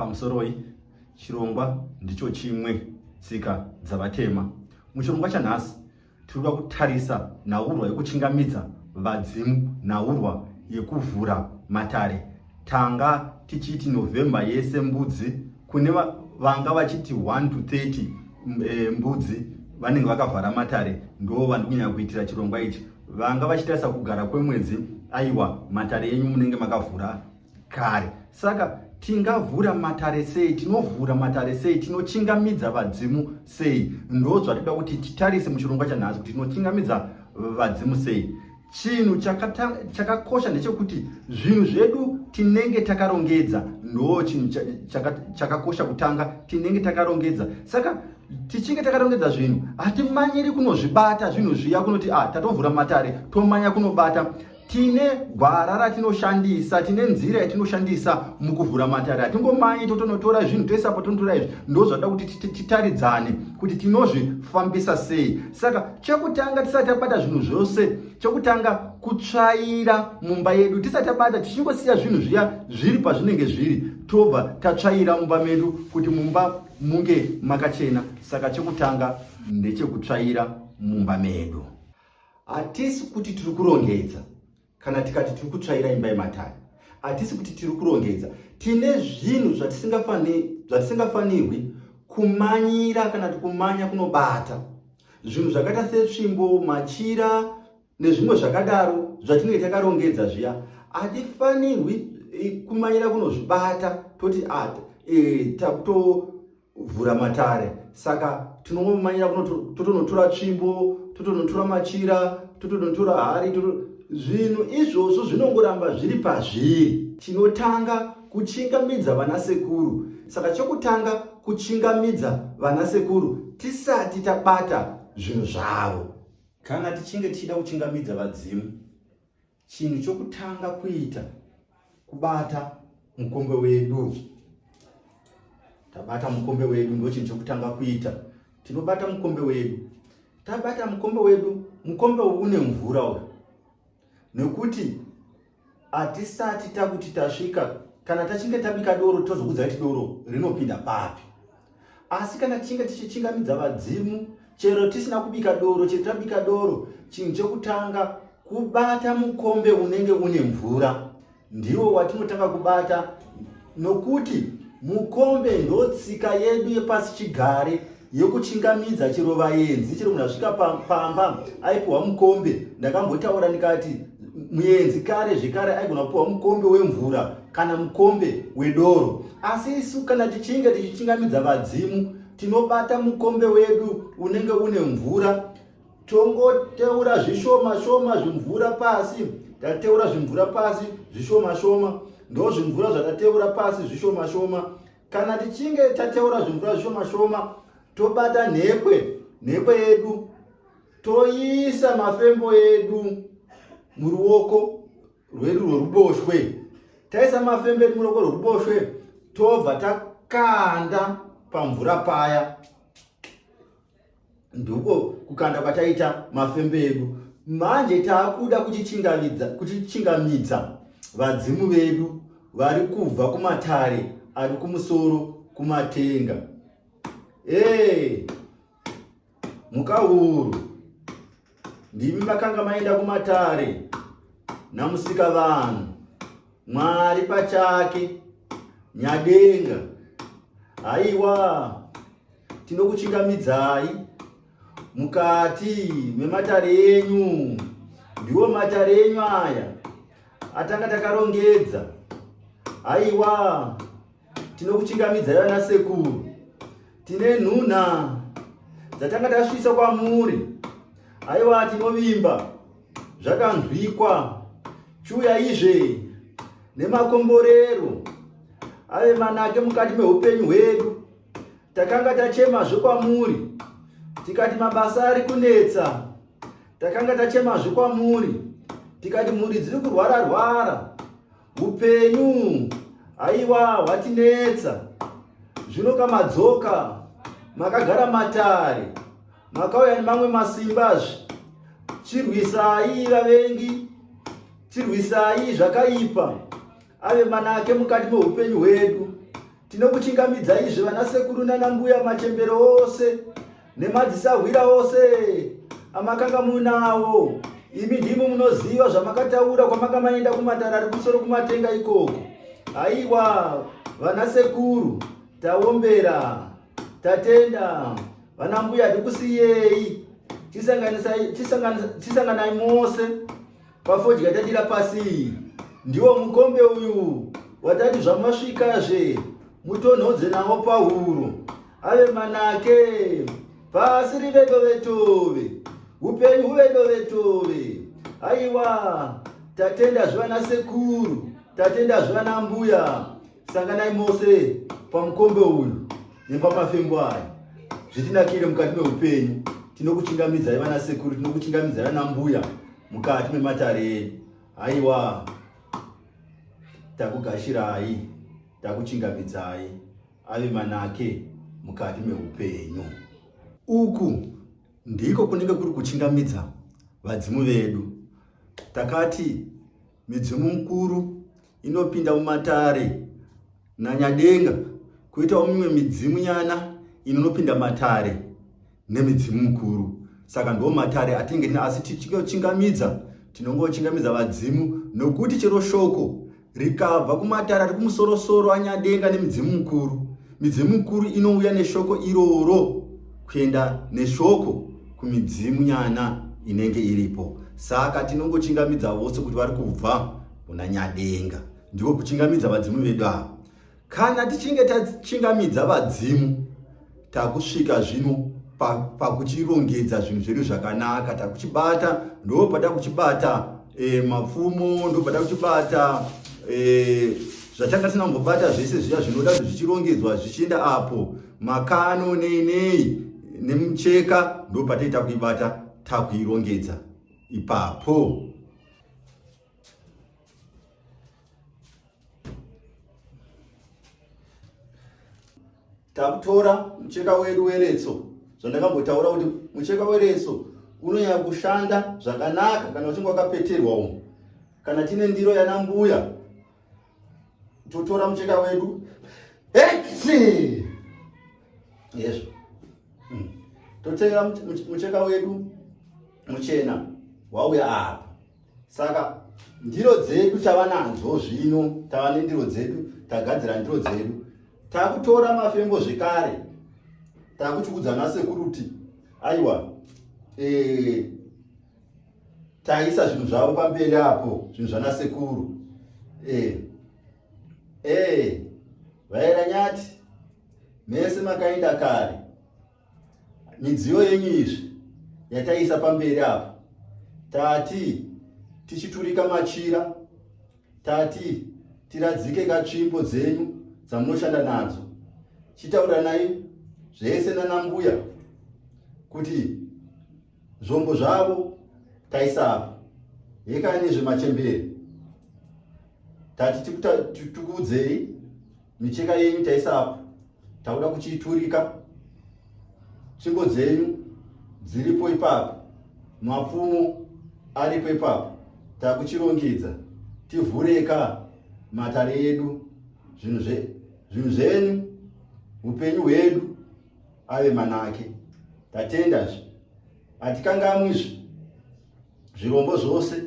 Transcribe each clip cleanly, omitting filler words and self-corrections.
Pamusoroi, chirongwa ndicho chimwe tsika dzavatema. Muchirongwa chanhasi tiri kuda kutarisa nhaurwa yekuchingamidza vadzimu, nhaurwa yekuvhura matare. Tanga tichiti November yese mbudzi kune vanga vachiti 1 to 30 eh, mbudzi vanenge vakavhara matare ndo vandiri kunyanya kuitira chirongwa ichi. Vanga vachitarisa kugara kwemwedzi, aiwa matare enyu munenge makavhura kare. Saka tingavhura matare sei? Tinovhura matare sei? Tinochingamidza vadzimu sei? Ndo zvatinoda kuti titarise muchirongwa chanhasi, kuti tinochingamidza vadzimu sei. Chinhu chakakosha ndechekuti zvinhu zvedu tinenge takarongedza. Ndo chinhu chakakosha kutanga, tinenge takarongedza. Saka tichinge takarongedza zvinhu, hatimanyiri kunozvibata zvinhu zviya kunoti ah, tatovhura matare tomanya kunobata. Tine gwara ratinoshandisa, tine nzira yatinoshandisa mukuvhura matare. Hatingomanyi totonotora zvinhu toisapo tonotora izvi. Ndo zvada kuti titaridzane kuti tinozvifambisa sei. Saka chekutanga, tisati tabata zvinhu zvose, chekutanga kutsvaira mumba yedu. Tisati tabata, tichingosiya zvinhu zviya zviri pazvinenge zviri, tobva tatsvaira mumba medu kuti mumba munge makachena. Saka chekutanga ndechekutsvaira mumba medu. Hatisi kuti tiri kurongedza kana tikati tiri kutsvaira imba yematare, hatisi kuti tiri kurongedza. Tine zvinhu zvatisingafanirwi kumanyira kana kuti kumanya kunobata, zvinhu zvakaita setsvimbo, machira nezvimwe zvakadaro zvatinenge takarongedza zviya. Hatifanirwi kumanyira kunozvibata toti takuto vhura matare, saka tinongomanyira totonotora tsvimbo, totonotora machira, totonotora hari. Zvinhu izvozvo zvinongoramba zviri pazviri. Tinotanga kuchingamidza vanasekuru. Saka chokutanga kuchingamidza vanasekuru tisati tabata zvinhu zvavo. Kana tichinge tichida kuchingamidza vadzimu, chinhu chokutanga kuita kubata mukombe wedu. Tabata mukombe wedu, ndo chinhu chokutanga kuita. Tinobata mukombe wedu. Tabata mukombe wedu, mukombe uyu une mvura uyu, nekuti hatisati takuti tasvika. Kana tachinge tabika doro, tozokudza kuti doro rinopinda papi. Asi kana tichinge tichichingamidza vadzimu, chero tisina kubika doro, chero tabika doro, chinhu chekutanga kubata mukombe unenge une mvura. Ndiwo watinotanga kubata, nokuti mukombe ndotsika yedu yepasi chigare yekuchingamidza chero vaenzi. Chero munhu asvika pamba aipiwa mukombe. Ndakambotaura ndikati muenzi kare zvekare aigona kupiwa mukombe wemvura kana mukombe wedoro. Asi isu kana tichinge tichichingamidza vadzimu, tinobata mukombe wedu unenge une mvura, tongoteura zvishoma shoma zvimvura pasi. Tateura zvimvura pasi zvishoma shoma, ndo zvimvura zvatateura pasi zvishoma shoma. Kana tichinge tateura zvimvura zvishoma shoma, tobata nhekwe, nhekwe yedu, toisa mafembo edu muruoko rwedu rweruboshwe. Taisa mafembo edu muruoko rweruboshwe, tobva takanda pamvura paya. Ndiko kukanda kwataita mafembe edu. Manje taakuda kuchichingamidza vadzimu vedu vari kubva kumatare ari kumusoro kumatenga. Ee, mukahuru, ndimi makanga maenda kumatare namusika vanhu, Mwari pachake, Nyadenga. Haiwa, tinokuchingamidzai mukati mematare enyu. Ndiwo matare enyu aya atanga takarongedza. Haiwa, tinokuchingamidzai vana sekuru. Tine nhunha dzatanga tasvisa kwamuri. Haiwa, tinovimba zvakanzwikwa. Chiuyaizve nemakomborero ave manake mukati meupenyu hwedu. Takanga tachemazve kwamuri tikati mabasa ari kunetsa. Takanga tachemazve kwamuri tikati mhuri dziri kurwara rwara, upenyu haiwa hwatinetsa. Zvino kamadzoka makagara matare, makauya nemamwe masimbazve. Chirwisai vavengi, chirwisai zvakaipa, ave manake mukati meupenyu hwedu. Tinokuchingamidzai izve vana sekuru nana mbuya machembere ose nemadzisahwira ose amakanga munawo. Imi ndimi munoziva zvamakataura kwamanga maenda kumatare ari kumusoro kumatenga ikoko. Haiwa vana sekuru taombera tatenda vana mbuya tikusiyei chisanganai mose Pafodya tadira pasi ndiwo mukombe uyu watati zvamasvikazve mutonhodze nawo pahuro ave manake pasi rive dovetove upenyu huve dovetove aiwa tatenda zvivana sekuru tatenda zvivana mbuya Sanganai mose pamukombe uyu nepamafembo aya zvitinakire mukati meupenyu. Tinokuchingamidzai vana sekuru, tinokuchingamidzai vana mbuya mukati mematare edu. Haiwa, takugashirai, takuchingamidzai, ave manake mukati meupenyu. Uku ndiko kunenge kuri kuchingamidza vadzimu vedu. Takati midzimu mukuru inopinda mumatare nanyadenga koitawo mimwe midzimu nyana inonopinda matare nemidzimu mukuru saka ndo matare atinenge tina asi tichingochingamidza tinongochingamidza vadzimu nokuti chero shoko rikabva kumatare ari kumusorosoro anyadenga nemidzimu mukuru midzimu mukuru inouya neshoko iroro kuenda neshoko kumidzimu nyana inenge iripo saka tinongochingamidza vose kuti vari kubva kuna Nyadenga. Ndiko kuchingamidza vadzimu vedu ava. Kana tichinge tachingamidza vadzimu, takusvika zvino pakuchirongedza zvinhu zvedu zvakanaka, takuchibata, ndo patakuchibata e, mapfumo, ndo patakuchibata e, zvatanga tisina kumbobata zvese zviya zvinoda kuti zvichirongedzwa zvichienda apo makano nei nei nemucheka, ndo patei takuibata takuirongedza ipapo. Takutora mucheka wedu weretso, zvandakambotaura kuti mucheka weretso unonyanya kushanda zvakanaka kana uchinge wakapeterwa umu. Kana tine ndiro yana mbuya, totora mucheka wedu etsi yezvo Totenga mucheka wedu muchena wauya apa. Saka ndiro dzedu tava nadzo zvino, tava nendiro dzedu, tagadzira ndiro dzedu. Takutora mafembo zvekare, takuchikudza nasekuru kuti aiwa e, taisa zvinhu zvavo pamberi apo, zvinhu zvanasekuru e, e, vaera nyati mese makaenda kare Midziyo yenyu izvi yataisa pamberi apa, tati tichiturika machira, tati tiradzike katsvimbo dzenyu dzamunoshanda nadzo. Chitauranai zvese nanambuya kuti zvombo zvavo taisa apa. Hekani zvemachembere tati tikuudzei Micheka yenyu taisa apo, takuda kuchiiturika. Tsvimbo dzenyu dziripo ipapo, mapfumo aripo ipapo, takuchirongedza tivhureka matare edu, zvinhu zvenyu, upenyu hwedu ave manake. Tatendazve, hatikangamwizve zvirombo zvose,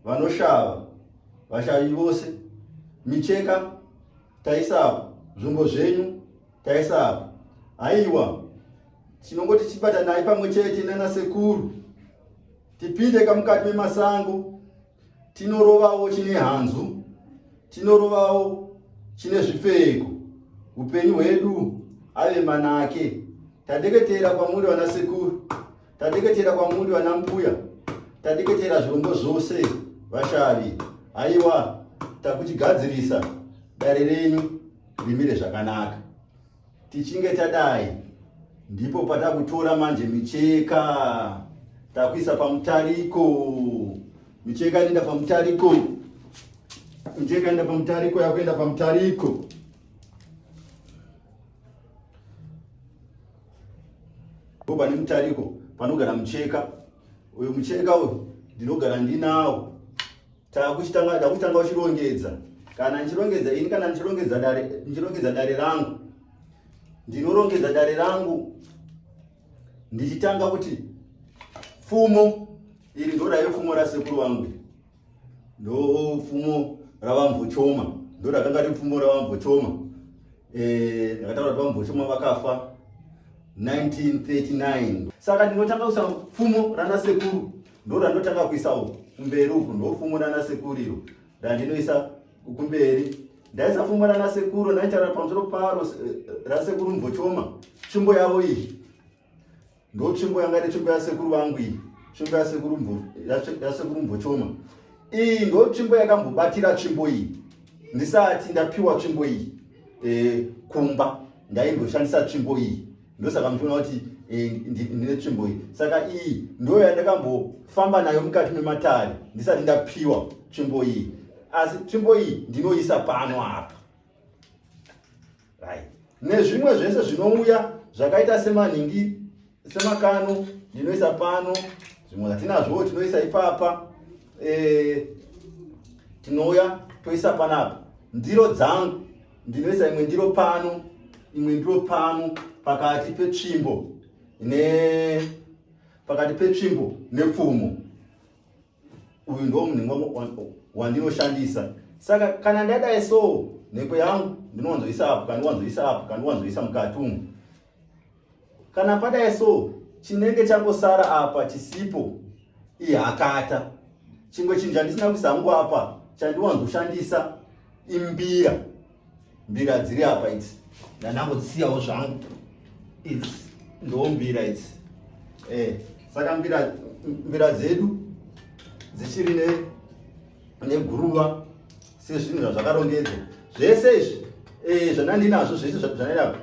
vanoshava, vashavi vose, micheka taisa apo, zvombo zvenyu taisa apo. Haiwa, tinongoti chibatanai pamwe chete nana sekuru, tipinde kamukati memasango, tinorovawo chine hanzu, tinorovawo chine zvipfeko, upenyu hwedu ave manake. Tadeketera kwamuri vana sekuru. Tadeketera kwamuri vana mbuya, tadeketera zvirombo zvose vashavi. Haiwa, takuchigadzirisa dare renyu rimire zvakanaka. Tichinge tadai ndipo patakutora manje micheka takuisa pamutariko. Micheka inoenda pamutariko, micheka inoenda pamutariko, yakuenda pamutariko. Pane mutariko panogara mucheka uyu, mucheka uyu ndinogara ndinawo. Takuchitanga, takuchitanga uchirongedza. Kana ndichirongedza ini, kana ndichirongedza dare, ndichirongedza dare rangu, ndinorongedza dare rangu ndichitanga kuti pfumo iri ndo raive pfumo rasekuru vangu, ndo pfumo ravamvochoma, ndo rakanga riri pfumo ravamvochoma. Eh, ndakataura kuti vamvochoma vakafa 1939. Saka ndinotanga kuisa pfumo rana sekuru, ndo randotanga kuisa uku kumberi uku, ndo pfumo rana sekuru iro randinoisa kumberi. Ndaisa pfumo rana sekuru, ndaitaura pamusoro paro rasekuru Mvochoma, tsvimbo yavo iyi ndo tsvimbo yanga iri tsvimbo yasekuru vangu iyi, tsvimbo yasekuru Mvochoma iyi ndo tsvimbo yakambobatira tsvimbo iyi ndisati ndapiwa tsvimbo iyi kumba ndaimboshandisa tsvimbo iyi, ndosaka muchiona kuti ndine tsvimbo iyi. Saka iyi ndo yandakambofamba nayo mukati mematare ndisati ndapiwa tsvimbo iyi, asi tsvimbo iyi ndinoisa pano apa, right? Nezvimwe zvese zvinouya zvakaita semanhingi, semakano, ndinoisa pano. Zvimwe zvatinazvo tinoisa ipapa. Tinouya toisa panapa. Ndiro dzangu, ndinoisa imwe ndiro pano, imwe ndiro pano, pakati petsvimbo ne pakati petsvimbo nepfumo. Uyu ndo munhu wandinoshandisa. Saka kana ndadai so, nhekwe yangu ndinowanzoisa apo, kana ndiwanzoisa apo, kana ndiwanzoisa mukati umu. Kana padai so, chinenge changosara apa chisipo ihakata. Chimwe chinhu chandisina kuisa hangu apa chandiwanzoshandisa imbira. Mbira dziri apa idzi ndandangodzisiyawo zvangu idzi, ndo mbira idzi. Saka mbira dzedu dzichiri neguruva sezvinhu zvazvakarongedzwa zvese izvi. Zvandandinazvo zvese zvandinazvo,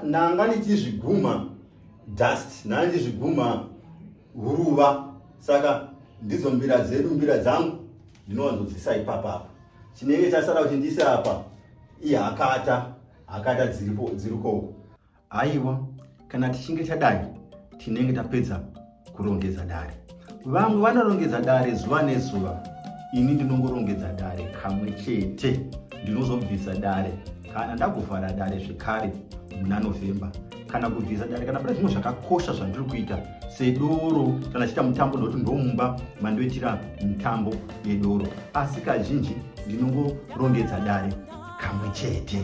ndanga ndichizviguma dust, ndanga ndichizviguma huruva. Saka ndidzo mbira dzedu. Mbira dzangu ndinowanzodzisa ipapapa. Chinenge chasara kuti ndiise apa ihakata, hakata dziripo, dziriko. Aiwa, kana tichinge tadai tinenge tapedza kurongedza dare. Vamwe vanorongedza dare zuva nezuva, ini ndinongorongedza dare kamwe chete. Ndinozobvisa dare kana ndakuvhara dare zvekare muna November, kana kubvisa dare kana pane zvimwe zvakakosha zvandiri kuita sedoro, kana chiita mutambo, nokuti ndomumba mandoitira mitambo yedoro. Asi kazhinji ndinongorongedza dare kamwe chete.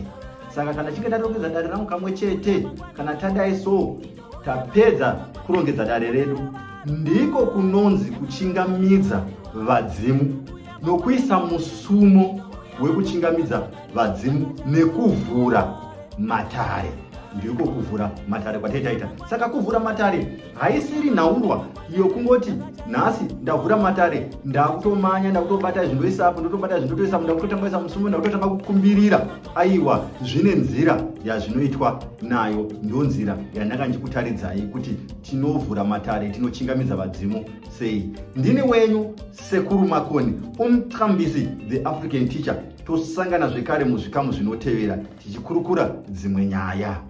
Saka kana chinge ndarongedza dare rangu kamwe chete, kana tadai so, tapedza kurongedza dare redu. Ndiko kunonzi kuchingamidza vadzimu nokuisa musumo wekuchingamidza vadzimu nekuvhura matare. Ndiko kuvhura matare kwataitaita. Saka kuvhura matare haisiri nhaurwa yokungoti nhasi ndavhura matare, ndakutomanya, ndakutobata izvi ndoisa apo, ndotobata izvi ndotoisa, ndakutotanga kuisa musumo, ndakutotanga kukumbirira. Aiwa, zvine nzira yazvinoitwa nayo. Ndo nzira yandanga ndichikutaridzai kuti tinovhura matare, tinochingamidza vadzimu sei. Ndini wenyu Sekuru Makoni, Umtrambisi the African Teacher. Tosangana zvekare muzvikamu zvinotevera tichikurukura dzimwe nyaya.